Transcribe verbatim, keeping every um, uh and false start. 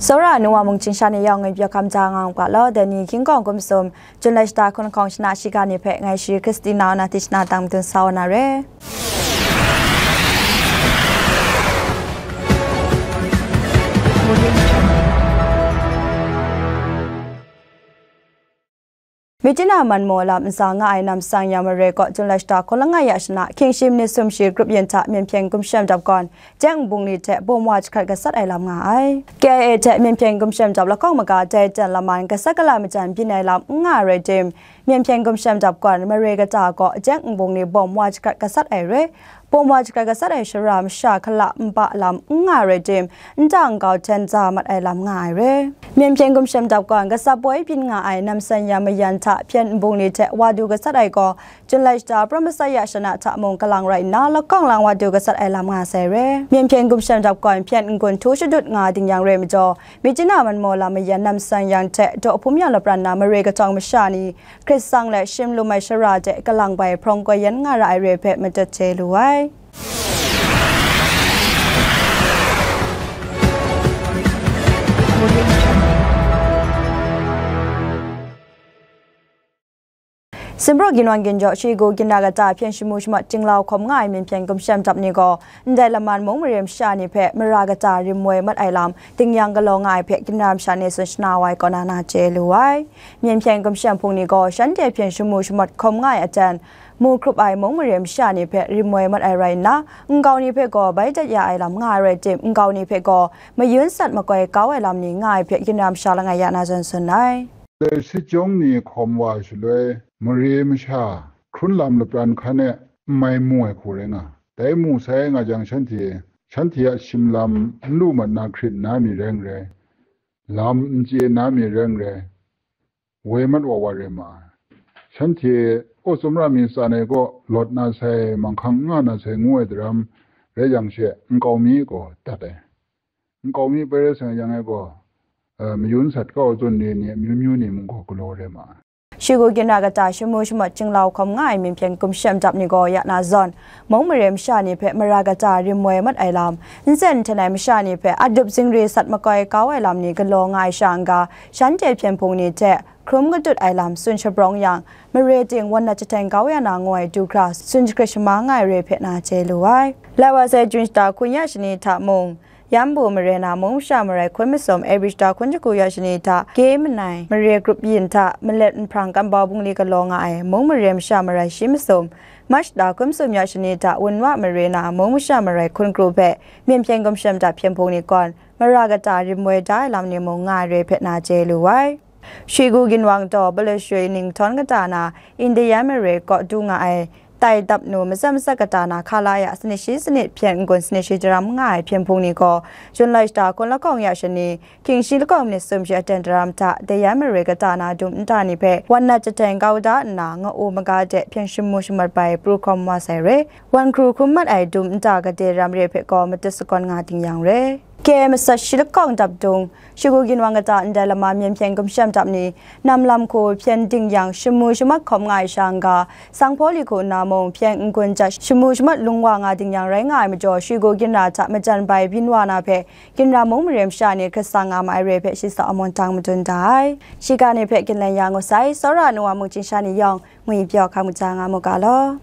Tsawra ai nu wa mung chyingsha ni yawng ngwipyaw hkam ja nga u ga law, dai ni hkying kawng kum sum, Jun lai shata hkun lahkawng shana shiga ni hpe ngai shi Christina na tishna dang madun sa wa na re. Myitkyina Manmaw lam ntsa nga ai Namsang Yang mare kaw Jun lai shata hkun langai ya shana, hkying shi manit sum shi grup yin hta Myen Hpyen Gumshem Dap Gawn, jeng nbungli hte bawm wa jahkrat gasat ai lam nga ai. K I A hte Myen Hpyen Gumshem Dap lahkawng maga dai ten laman gasat gala majan byin ai lam n nga ai rai tim, Myen Hpyen Gumshem Dap Gawn mare kata kaw jeng nbungli bawm wa jahkrat gasat ai re. Bawm wa jahkrat gasat ai shara masha hkala npa lam n nga ai rai tim, nta nkau hten za mat ai lam nga ai re. Myen Hpyen Gumshem Dap Gawn gasat poi byin nga ai Namsang Yang mayan hta hpyen nbungli hte wa du gasat ai gaw, Jun lai shata pram masat ya shana hta mung kalang rai nna, lahkawng lang wa du gasat ai lam nga sai re. Myen Hpyen Gumshem Dap Gawn hpyen n-gun htu shadut nga ding yang re majaw, Myitkyina Manmaw lam mayan Namsang Yang hte daw hpum yang lapran na mare katawng masha ni, hkrit sang let shim lum ai shara de kalang bai hprawng koi yan nga ra ai re hpe matut chye lu ai. Sumpraw ginwang ginjaw, Shwi Gu Ginra kata hpyen shamu shamat chyinglau hkawm nga ai Myen Hpyen Gumshem Dap ni gaw, ndai laman mung mare masha ni hpe mara kata rim woi mat ai lam, ding yang galaw nga ai hpe, Ginra masha ni tsun shana wa ai kaw na na chye lu ai. Myen Hpyen Gumshem Hpung ni gaw, shanhte hpyen shamu shamat hkawm nga ai aten, mu hkrup ai mung mare masha ni hpe rim woi mat ai rai nna, nkau ni hpe gaw bai dat ya ai lam nga ai rai tim, nkau ni hpe gaw mayun sat makoi kau ai lam ni nga ai hpe, Ginra masha langai ya na zawn tsun ai. Dai sitjawng ni hkawm wa ai shaloi, mare masha hkrun lam lapran hkan e n mai mu ai hku rai nga. Dai mu sai nga jang, shanhte, shanhte a shim lam n lu mat na hkrit nna mi rai n rai, lam n chye nna mi rai n rai, woi mat wa wa rai ma ai. Shanhte, aw, tsawmra mi tsan ai kaw lawt na sai, manghkang n nga na sai ngu ai daram rai yang she, nkau mi gaw dat ai. Nkau mi pai rai sa yang e gaw, eh, mayun sat kau zawn re ni, amyu myu ni mung gaw galaw rai ma ai. Shwi Gu Ginra kata shamu shamat chyinglau hkawm nga ai Myen Hpyen Gumshem Dap ni gaw ya na zawn, mung mare masha ni hpe mara kata rim woi mat ai lam, nsen nhten ai masha ni hpe adup zingri sat makoi kau ai lam ni galaw nga ai sha n-ga, shanhte hpyen hpung ni hte hkrum katut ai lam tsun shabrawng yang, mare ting wan nat jahten kau ya na ngu ai du hkra tsun jahkrit shama nga ai re hpe na chye lu ai. Lai wa sai Jun shata hkun ya shani hta mung, Yambu mare na mung masha marai hkun masum, April shata hkun shagu ya shani hta, Gye Manai mare grup yin hta, Malet Nhprang Kambau bungli galaw nga ai mung mare masha marai shi masum, March shata hkun masum ya shani hta, Wunwa mare na mung masha marai hkun kru hpe, Myen Hpyen Gumshem Dap hpyen hpung ni gawn, mara kata rim woi da ai lam ni mung nga ai re hpe na chye lu ai. Shwi Gu Ginwang taw, Balashui Ninghtawng kata na, Indian mare kaw du nga ai, tai dap nu matsat matsat kata na, hkala ya sanit shi sanit hpyen n-gun sanit shi daram nga ai hpyen hpung ni gaw, Jun lai shata hkun lahkawng ya shani, hkying shi lahkawng manit sum shi aten daram hta, Dayan mare kata na dum nta ni hpe wan nat jahten kau da nna, nga-u maga de hpyen shamu shamat bai pru hkawm wa sai re. Wan hkru hkrum mat ai dum nta gade ram re hpe gaw matut sagawn nga ding yang re. Ke masat shi lahkawng dap dung, Shwi Gu Ginwang kata ndai lama Myen Hpyen Gumshem Dap ni, nam lam hku hpyen ding yang shamu shamat hkawm nga ai sha n-ga, Sanghpaw Li hku nna mung hpyen n-gun jat shamu shamat lung wa nga ding yang rai nga ai majaw, Shwi Gu Ginra hta majan bai byin wa na hpe, Ginra mung mare masha ni hkrit sa nga ma ai re hpe shi sa aman tang madun da ai. Shiga ni hpe ginlen ya ngu sai, tsawra ai nu wa mungchying sha ni yawng ngwi pyaw hkam kaja nga mu ga law.